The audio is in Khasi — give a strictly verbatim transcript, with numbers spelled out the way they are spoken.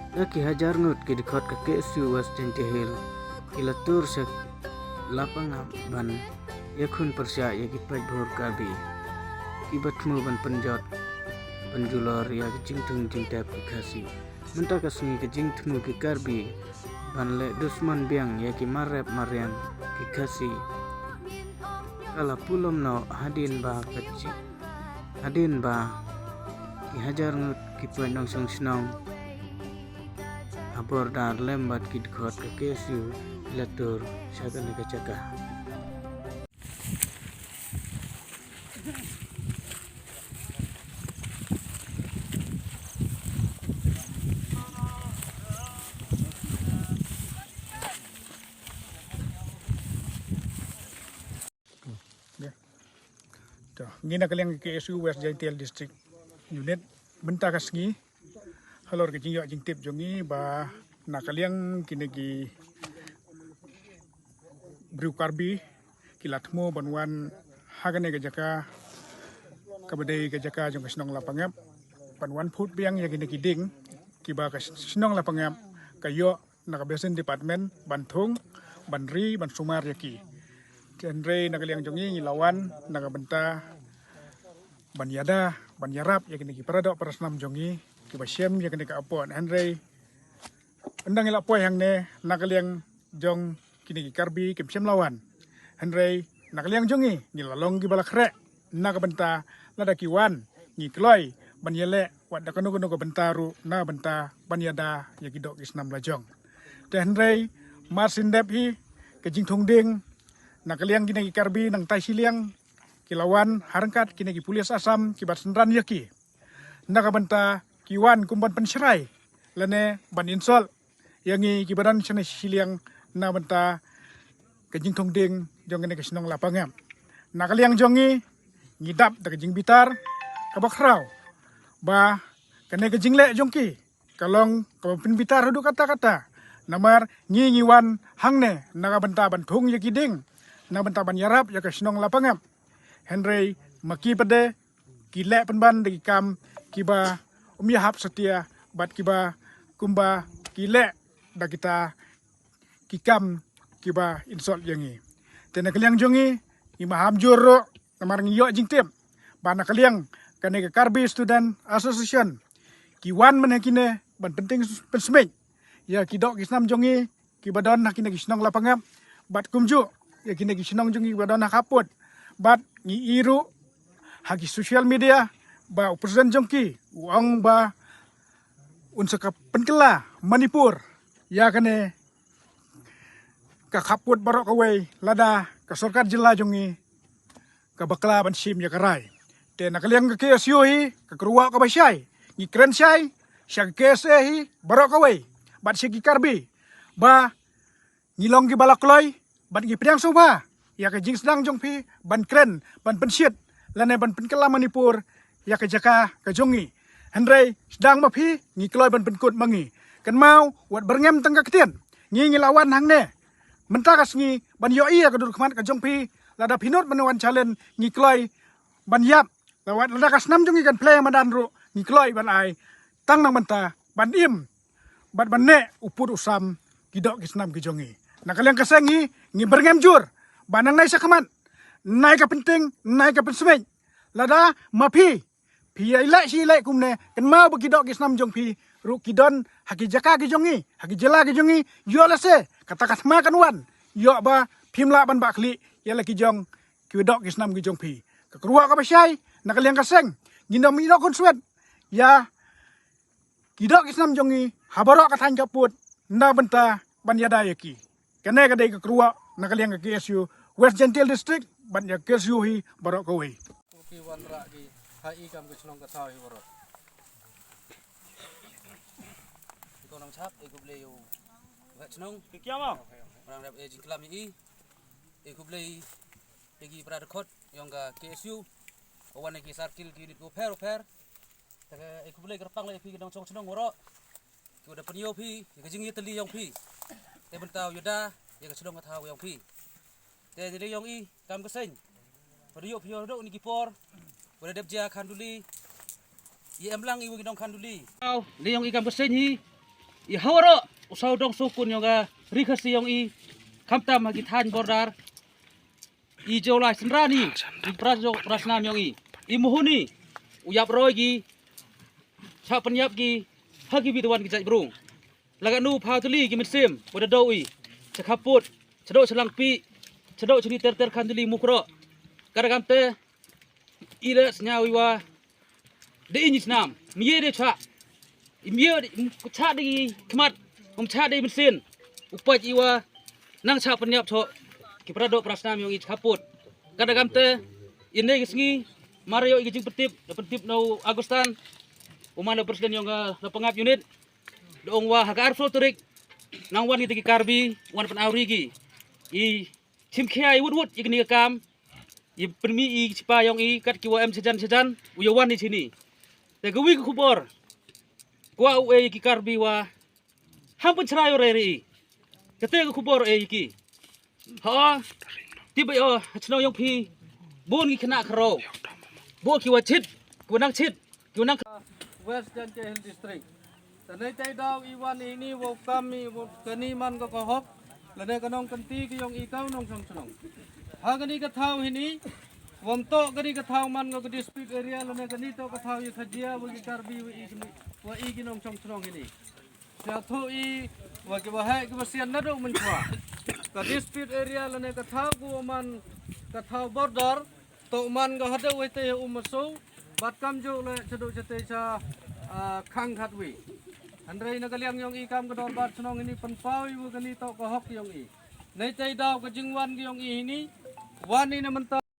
Ïa ki hajar ngut ki dkhot ka K S U West Jaintia Hills ki la tur sha Lapangap ban ïakhun pyrshah ïa ki paidbah Karbi kiba thmu ban pynjot ban julor ïa ki jingthung jingtep ki Khasi. Mynta ka sngi ka jingthmu ki Karbi ban leh dusmon biang ïa ki marep mariang ki Khasi ka la pulom noh hadien ba ka jing hadien ba ki hajar ngut ki paid nongshong shnong ha border lem bad ki dkhot ka K S U ki la tur sha kane ka jaka. To, ngi na ka liang K S U West Jaintia District Unit, mynta ka sngi halor ka jingïoh jingtip jong ngi ba na ka liang kine ki briew Karbi ki la thmu ban wan ha kane ka jaka kaba dei ka jaka jong ka shnong Lapangap ban wan phut biang ïa kine ki dieng kiba ka shnong Lapangap ka ïoh na ka Basin Department ban thung, ban ri, ban sumar ïa ki. Hynrei na ka liang jong ngi ngi la wan na ka bynta ban ïada, ban ïarap ïa kine ki paradoh parasnam jong ngi kiba shem ïa kine ka apot. Hynrei ynda ngi la poi hangne na ka liang jong kine ki Karbi kim shem la wan. Hynrei na ka liang jong ngi ngi la long kiba la khreh na ka bynta lada ki wan ngi kloi ban ïaleh wat da kano kano ka bynta ruh na bynta ban ïada ïa ki doh ki snam la jong. Te hynrei mar syn dep hi ka jingthung dieng na ka liang kine ki Karbi nangtai shiliang ki la wan ha ryngkat kine ki pulit Assam kiba synran ïa ki na ka bynta ki wan kum ban pynshrai lane ban insult ïa ngi kiba don shane shiliang na bynta ka jingthung dieng jong kane ka shnong Lapangap. Na ka liang jong ngi ngi dap da ka jingbitar kaba khraw ba kane ka jingleh jong ki ka long kaba pynbitar haduh katta katta. Namar ngi ngi wan hangne na ka bynta ban thung ïa ki dieng na bynta ban ïarap ïa ka shnong Lapangap. Hynrei ma ki pat de ki leh pynban da ki kam kiba um ïahap satia bad kiba kumba ki leh da kita ki kam kiba insult ïa ngi. Te na ka liang jong ngi ngi maham jur ruh namar ngi ïoh jingtip ba na ka liang kane ka Karbi Student Association ki wan mynne kine ban pynting pynsmit ïa ki doh ki snam jong ngi kiba don ha kine ki shnong Lapangap bad kumjuh ïa kine ki shnong jong ngi kiba don ha khappud. Bad ngi i ruh ha ki social media ba u president jong ki u ong ba un sa ka pynkylla Manipur ïa kane ka khappud baroh kawei lada ka sorkar jylla jong ngi ka bakla ban shim ïa ka rai. Te na ka liang ka K S U hi ka kyrwoh kaba shai ngi kren shai sha ka K S A hi baroh kawei bad sha ki Karbi ba ngi long kiba la kloi bad ngi pdiang sngewbha ïa ka jingsdang jong phi ban kren ban pynshit lane ban pynkylla Manipur ïa ka jaka ka jong ngi. Hynrei sdang ma phi ngi kloi ban pynkut ma ngi. Kynmaw wat byrngem tang ka ktien ngi ngi la wan hangne mynta ka sngi ban ïohi ïa ka dur khmat ka jong phi. Lada phi nud ban wan challenge ngi kloi ban ïap. Lada wat lada ka snam jong ngi kan plie madan ruh ngi kloi ban ai tang nang mynta ban im bad ban neh u pud u sam ki doh ki snam ki jong ngi. Na ka liang ka seng ngi ngi byrngem jur ba nang nai shakhmat nai ka pynting nai ka pynsmit. Lada ma phi phi ïa ilai shi ilai kumne kynmaw ba ki doh ki snam jong phi ruh ki don ha ki jaka ki jong ngi ha ki jylla ki jong ngi. Ïoh lehse kata ka thma kan wan ïoh ba phim lah ban bah khlieh ïa la ki jong ki doh ki snam ki jong phi. Ka kyrwoh kaba shai na ka liang ka seng ngin ym ïoh khun swet ïa ki doh ki snam jong ngi ha baroh ka thaiñ ka pud na bynta ban ïada ïa ki. Kane ka dei ka kyrwoh na ka liang ka K S U West Jaintia District bad ïa K S U hi baroh kawei. Ki wanrah ki ha i kam ka shnong ka thaw hi baroh. Ki kong nang chap e khublei ïa u waheh shnong. Ki kiam am? Rang rep e jingklam ïa i. E khublei ïa ki para dkhot ïong ka K S U. Wan ki circle ki unit ko pher pher. Te e khublei kyrpang la ïa phi ki nongshong shnong baroh. Ki da pynïoh phi ïa ka jingïatylli ïong phi. Te bynta u ïada ïa ka shnong ka thaw ïong phi. Te ni le ïong i kam ka seng. Pada ïoh phi ïoh dok ni ki por. Pada dep jia khanduli. Ïa em lang i wa ki nong khanduli. Aw, le ïong i kam ka seng hi. I ha waroh u sawdong sawkun yong ka ri Khasi yong i, khamtam ha ki thaiñ border. I jolai synran i, i prajok prasnam yong i. I muhuni u yap roi ki, cha pynyap ki ha ki bitawan ki jait brung. Laga nu pha tuli ki mynsiem wa da do i, cha khaput, cha do cha langpi, cha do cha ni ter ter khan tuli mukro. Kada kamte i le snyaw i wa de i ni snam, mie de cha. I mie de cha de i khmat, um cha de i mynsiem. U pait i wa nang cha pynyap cho ki prado prasnam yong i cha khaput. Kada kamte i ne ki sngi mar yo i ki jingpyntip, da pyntip no Agustan, u man president yong ka la pangap unit. Da ong wa ha ka arphew tarik nang wan kita ki Karbi wan pan awri ki. I chim khia i wut wut i kini ka kam. I pynmi i chipa yong i kat ki wa em chajan chajan u ya wan i chini. Te ka wi ka khubor kwa u e ki Karbi wa ham pynchra yo re re i. Kate ka khubor e ki. Ha ti ba yo chnong yong phi. Bun ki khynnah kharo. Bo ki wa chit, ki wa nang chit, ki wa nang West Jaintia Hills District. Tanai tai daw i wan i ni wo kam i wo kani man ko ko hok. Lane ka nong kanti ki yong i kau nong chong chnong. Ha kani ka thaw hini wam to kani ka thaw man ko ka dispute area lane kani to ka thaw i khajia wo ki Karbi wo i kini wo i ki nong chong chnong hini. Sia tho i wa ki wa hai ki wa sian nado menchwa. Ka dispute area lane ka thaw ko man ka thaw border. To man ka hada wai te um so bat kam jo le chado chate cha khang khat wi. Handrai na ka liang yong i kam ka dor bat chnong ini penpau i wa kani to ka hok yong i. Nai tai daw ka jingwan ki yong i ini. Wan i na menta.